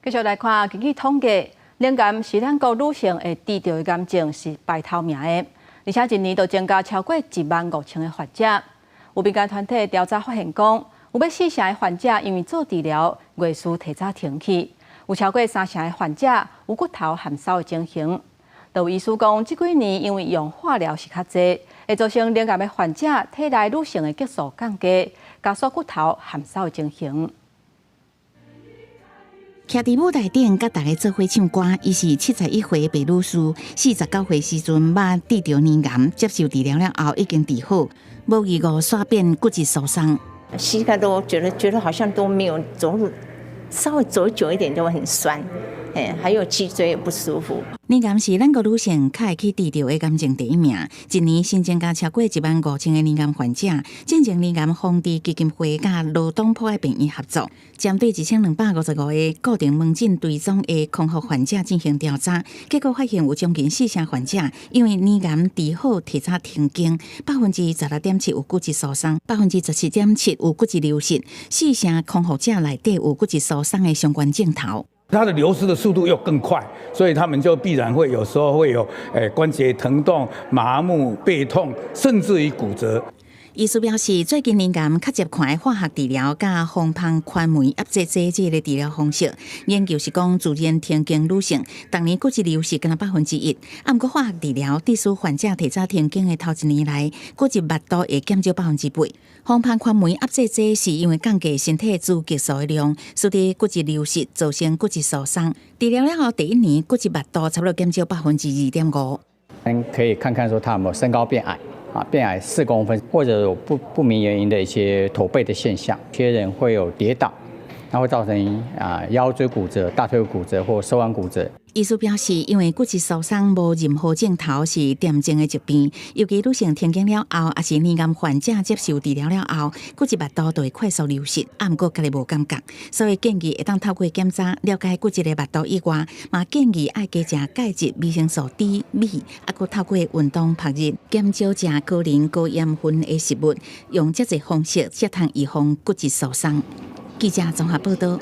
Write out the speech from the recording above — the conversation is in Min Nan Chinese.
繼續來看，根據統計，乳癌是咱國女性會得著的癌症是排頭名的，而且一年都增加超過1萬5千個患者。有民間團體調查發現講，有欲四成的患者因為做治療，月事提早停去，有超過三成的患者有骨頭含梢的情形。就有醫師講，這幾年因為用化療是較濟，會造成乳癌的患者體內女性的激素降低，加速骨頭含梢的情形。徛佇舞台頂，佮大家做伙唱歌。伊是71歲白女士，49歲時陣捌得著乳癌，接受治療了後已經治好，無意外煞變骨質疏鬆。膝蓋都覺得好像都沒有走路，稍微走久一點就會很痠，哎，還有脊椎也不舒服。乳癌是咱國女性較會去得著的癌症第一名，一年新增加超過1萬5千個乳癌患者。進前乳癌防治基金會佮羅東博愛病院合作，針對1255個固定門診追蹤的康復患者進行調查，結果發現有將近四成患者因為乳癌治好提早停經，16.7%有骨質疏鬆，17.7%有骨質流失，四成康復者內底有骨質疏鬆的相關症頭。它的流失的速度又更快，所以他們就必然會有時候會有關節疼痛、麻木、背痛，甚至於骨折。醫師表示，最近乳癌較捷看的化學治療佮黃芳醛酶壓制劑這个治療方式，研究是講自然停經女性，逐年骨質流失干焦1%，啊，毋過化學治療，致使患者提早停經的頭一年內，骨質密度會減少8%。黃芳醛酶壓制劑是因為降低身體雌激素的量，使得骨質流失，造成骨質疏鬆。治療了後第一年骨質密度差不多減少2.5%。嗯，可以看看說他有沒有身高變矮。啊，變矮4公分，或者有不明原因的一些駝背的現象，有些人會有跌倒，那會造成腰椎骨折、大腿骨折或手腕骨折。醫師表示，因為骨質疏鬆無任何症頭是恬靜的疾病，尤其女性停經了後，抑是乳癌患者接受治療了後，骨質密度就會快速流失，啊，毋過家己無感覺，所以建議會當透過檢查了解骨質的密度以外，嘛建議愛加食鈣質、維生素 D、鎂，啊，閣透過運動曝日，減少食高磷高鹽分的食物，用這濟方式才通預防骨質疏鬆。記者綜合報道。